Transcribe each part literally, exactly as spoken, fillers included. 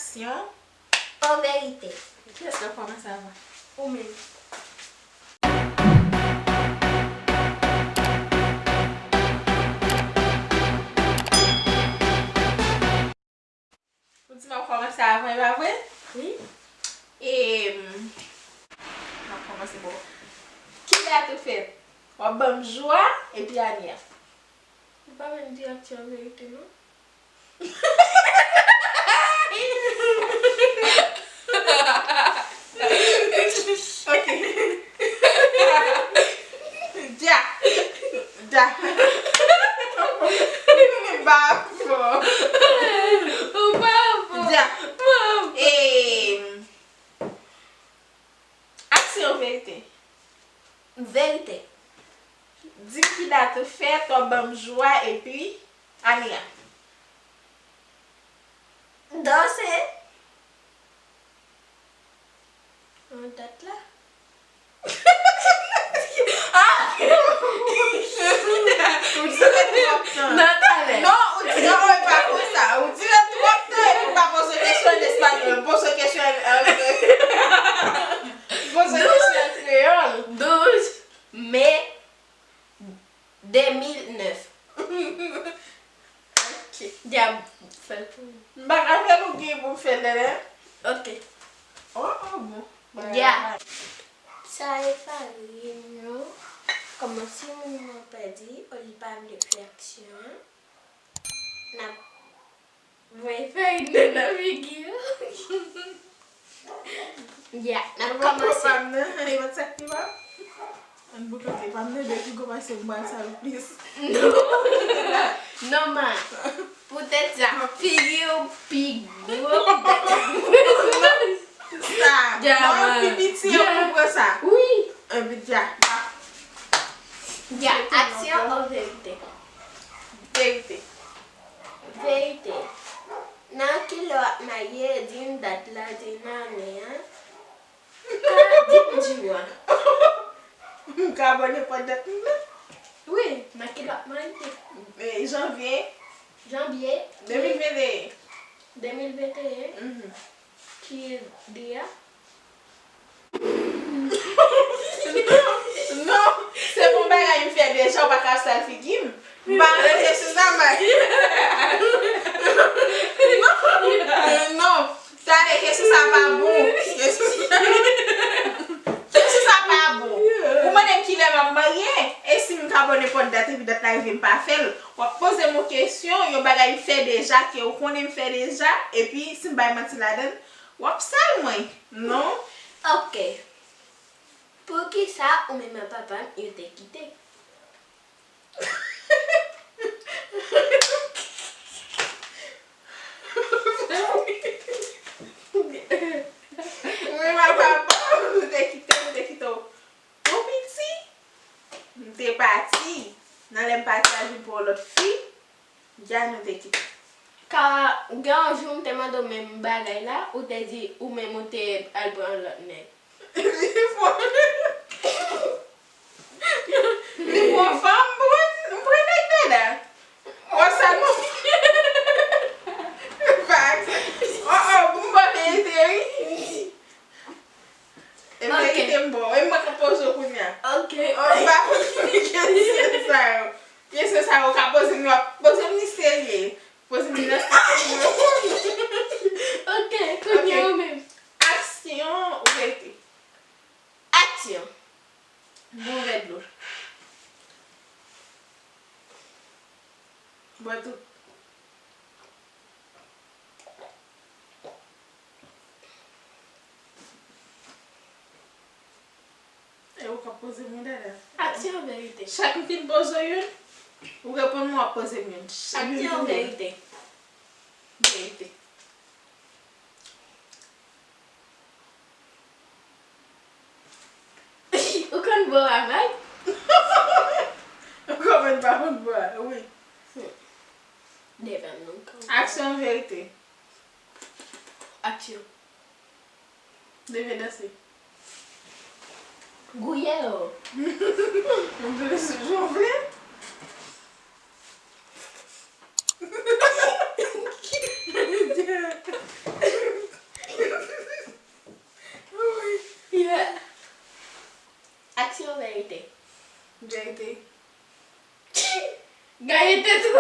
Aksyon. An verite. Kiyès k ap kòmanse avan? Ou menm. Ou di m ap kòmanse avan, e pa vre? Wi. E, m ap kòmanse bò. Ki dat ou fèt? W ap ban m jou a, epi ane a. Ou pa menm di aksyon an verite, non? Ok. Dja. Dja. Ou pa bon. Ou pa bon. Dja. Bon. E, aksyon, verite. Verite. Di m ki dat ou fèt, w ap ban m jou a, epi ane a. Danse. An dat la. Ah! Ou di l twòp tan. Nan talè. Non, ou di, non, e pa konsa. Ou di l twòp tan, epi w pa poze kesyon an espanyòl. Poze kesyon an, an, poze kesyon an kreyòl. Douz me de mil nèf. Ok. Dja fè l pou ou. M pa ka fè l, ou gen pou m fè l, lè. Ok. Oh, oh, bon. Dja. Sa e Farin, non. Kòman si moun nan pèdi, li pa vle fè aksyon an? N ap Mwen fè ide nan figi yo. Ya, n ap kòmanse. Mwen pa nan, e pa sa ki pa. Ann boukante pa m nan, depi kòmanse m pral sal plis. Non. Non, man. Poutèt sa, figi w pi gwo. Sa. Ya, mwen pi piti, yo konprann sa. Wi. Anpi dja. Ya, aksyon an verite. Verite. Verite. Nan kilè w ap marye, di m dat la, di m ane an. Ka di m jou a. M ka ba w nenpòt dat m nan? Wi, nan kilè w ap marye. E, janvye. Janvye. De mil venteyen. De mil venteyen. Mhm. Ki de a? Non, se pou bagay m fè deja, ou pa ka sal figi m. M pa nan kesyon sa, Mike. Non, non. Talè, kesyon sa pa bon. Kesyon sa, kesyon sa pa bon. Ou mande m kilè m ap marye, e si m ka ba w nenpòt dat, epi dat la rive, m pa fè l. W ap poze m yon kesyon, yon bagay m fè deja, ke ou konnen m fè deja, epi si m bay manti ladan l, w ap sal mwen, non? Ok. Poukisa ou menm ak papa m yo te kite? Ou menm ak papa m, nou te kite, nou te kite w tou piti. M te pati. Nan lè m pati a, vin pran yon lòt fi. Dja nou te kite. Ka gen yon jou m te mande w menm bagay la, ou te di ou menm ou te al pran lòt nèg. Li pran, li pran fanm, m pran, m pran nèg dada. Ou sa non. Pa egzanp. Oh, oh, pou m ba w verite, wi. E verite m ba w. E mwen k ap poze w kounye a. Ok. Oh, m pa konn kesyon sa yo. Kesyon sa yo, ou ka poze m yo, poze m li serye. Poze m li nan sans serye. Ok, kounye a ou menm. Aksyon ou verite? Aksyon. Bwè yon vè dlo. Bwè tout. E ou k ap poze m yon dada. Aksyon, verite? Chak m fin poze w youn, ou reponn mwen, w ap poze m youn. Chak youn pou youn. Aksyon, verite? Verite. Ou konn bò a, Mike? Ou konprann pa konn bò a, wi. Hmm. Devan nou konn. Aksyon, verite? Aksyon. Leve danse. Gouye o. Mwen vle sou jan w vle. Verite. Gaye tèt ou.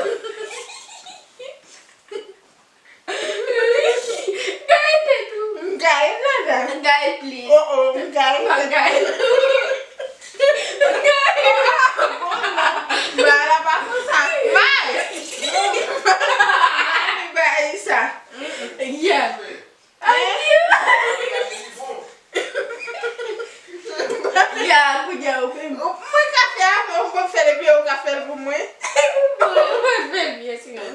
Gaye tèt ou. M gaye ladan. Gaye plis. Oh, oh, m gaye. Pa gaye. Gaye. Bon, non. Ba la pa konsa. Bay. Bay sa. Yeah. Hein? Ya, kounye a ou menm. Mwen ka fè a, men ou pap fè l epi ou ka fè l pou mwen. Ou pap fè l byen, sinon.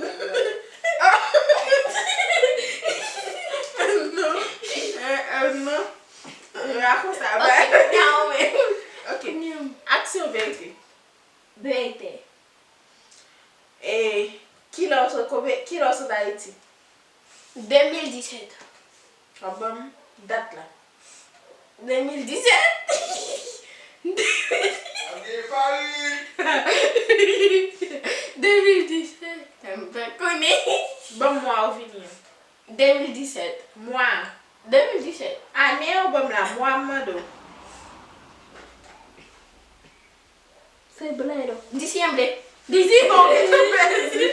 Non. Eh, eh, non. A konsa, ba. Ok, kounye a ou menm. Ok. Aksyon, verite. Verite. E kilè w sot, konbe-, kilè w sot Ayiti? De mil disèt. W ap ban m dat la. De mil disèt. De mil disèt. M pa konnen. Ban m mwa ou vini an. De mil disèt. Mwa. De mil disèt. Ane an ou ban m la, mwa m mande w. Se ble, non. Disi an ble. Disi bon, ou pèdi.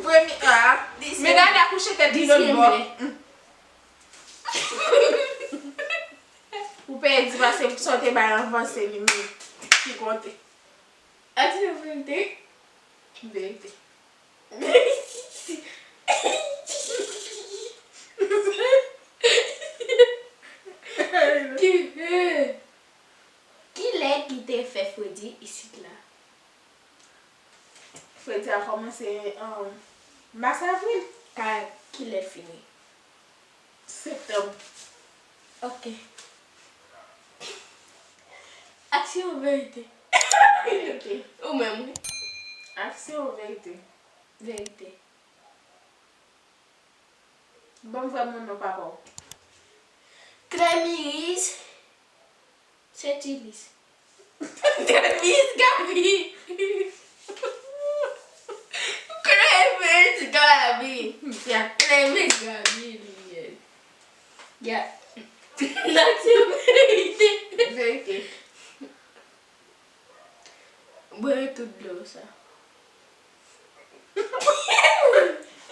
Premye a. Disi. Men gade a kouche tèt li lòt bò. Ou pèdi paske sa w te bay anvan se li menm ki konte. Aksyon, verite. Verite. Ki, kilè ki te fè fredi isit la? Fredi a kòmanse, um, mas avril. Ka, kilè l fini? Septanm. Ok. Aksyon ou verite? Verite. Ou menm, wi. Aksyon ou verite? Verite. Ban m vwè moun non papa w. Clemiris Saint-Ulysse. Clemiris Gaby. Clemiris Gaby. Ya, Clemiris Gaby li ye. Ya. Nan se verite. Verite. Bwè tout dlo sa.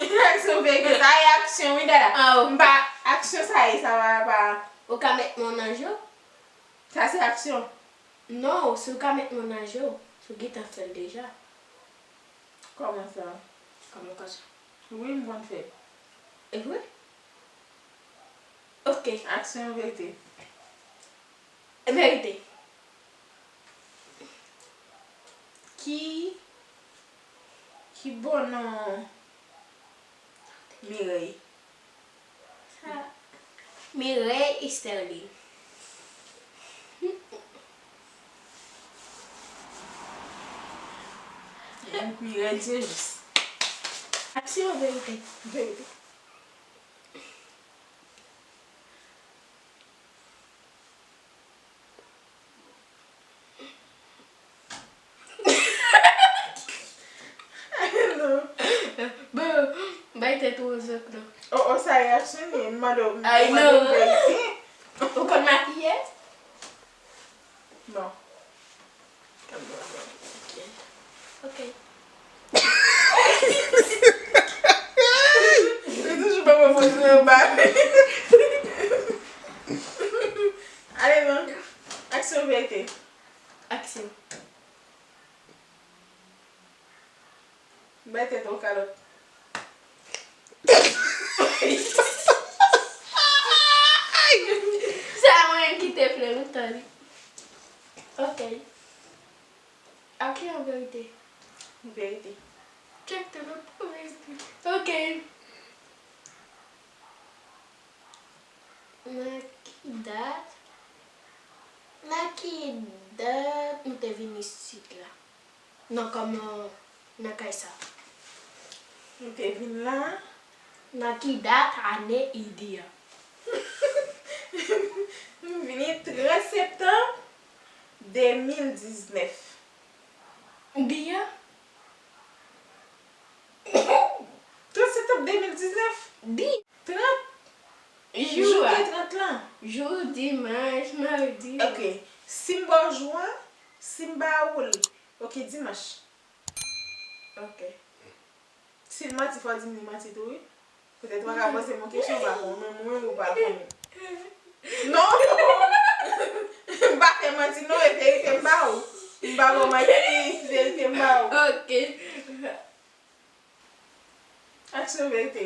Aksyon verite. Sa e aksyon, wi, dada. Ah, ok. M pa, aksyon sa e, sa pa, pa. Ou ka met men w nan je w? Sa se aksyon. Non, si w ka met men w nan je w, si w gentan fè l deja. Kòman sa? Kòman konsa? Wi, m konn fè. E vre? Ok. Aksyon verite. Verite. Ki, ki bon non Mireille? Sa, Mireille Esterline. Mireille Dieujus. Aksyon, verite? Verite. Non. Bon, bay tèt ou ozòt non. Oh, oh, sa reyaksyon li, m mande w, m mande w verite. Ou konn makiye? Non. Ok. Li toujou pa pran pòz mwen anba. Ale non. Aksyon, verite. Aksyon. Bay tèt ou kalòt. Se a mwen ki te fle lontan li. Ok. Aksyon, verite? Verite. Tchèk tout lòt verite. Ok. Nan ki dat? Nan ki dat nou te vin isit la? Nan kòman, nan kay sa? Nou te vin la. Nan ki dat, ane, idi a? M vini trant septanm de mil diznèf. Di a? Trant septanm de mil diznèf? Di. Trant? Jou a. Jou ki trant lan. Jou, dimanch, madi. Ok. Si m ba w jou an, Si m ba ou l, ok, dimanch. Ok. Si l manti, fò w di m li manti tou, wi. Petèt ou pa ka poze m yon kesyon, ou pa konnen, men mwen, ou pa konnen. Non! M pa fè manti, non, e verite m ba ou. M pa ba w manti, verite m ba ou. Ok. Aksyon, verite.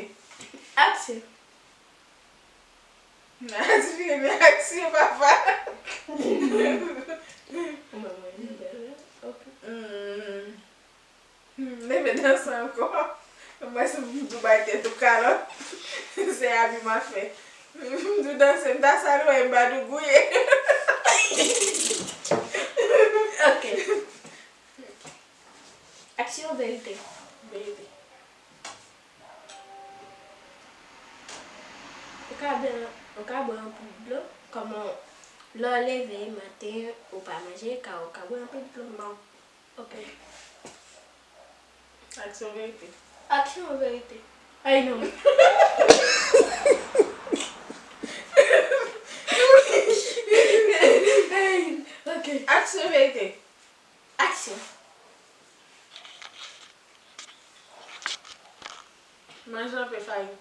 Aksyon. Nan di vire men aksyon, papa. Mwen, mwen, mwen, ok. Hmm. Hmm, leve danse ankò. Mwen, si m tou bay tèt ou kalòt. Se abi m ap fè. M tou danse, m ta salwe, m pa tou gouye. Ok. Aksyon, verite. Verite. Ou ka bwè, ou ka bwè anpil dlo. Kòman, lè w leve maten, ou pa manje, ka, ou ka bwè anpil dlo. Non. Ok. Aksyon, verite. Aksyon, verite. Ay, non. Ay, ok. Aksyon, verite. Aksyon. Manje anpil farin.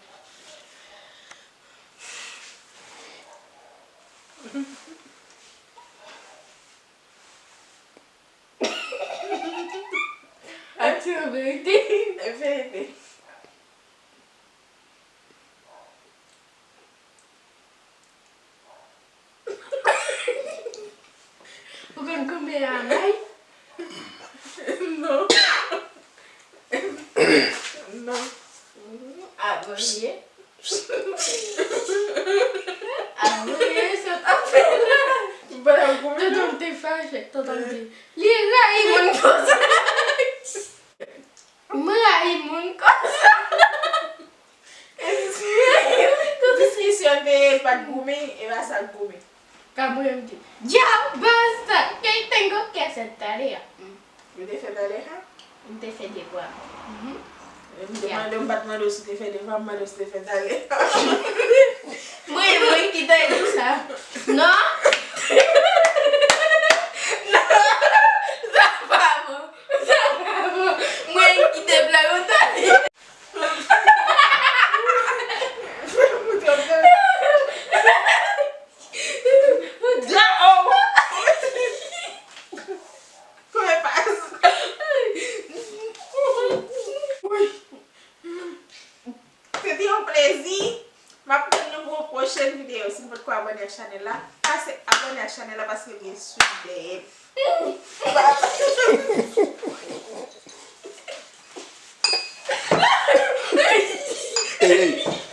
Aksyon, verite. Verite. Ou konn koupe a may? Non. Non. Abonye. Abonye, sa t ap fè la. Tonton te fache, tonton te. Li rayi moun konsa. M rayi moun konsa. Diskisyon te ye, pa t goumen, e pa sa k goumen. Ka mwen m di, dyaw, basta, que tengo que hacer tarea. Ou te fè tale, ha? M te fè devwa. Mhm. M te mande, m pa t mande w si w te fè devwa, m mande w si w te fè tale. Mwen, mwen ki te di sa. Non? Non, sa pa bon. Sa pa bon. Mwen ki te plè kontan li. Dja, oh! Kòman pas? Se te yon plezi. M ap tann nou pou yon pwochèn videyo. Si nou potko abòne ak chanèl la, pase abòne ak chanèl la paske l gen swit dèyè l. Ey, ey.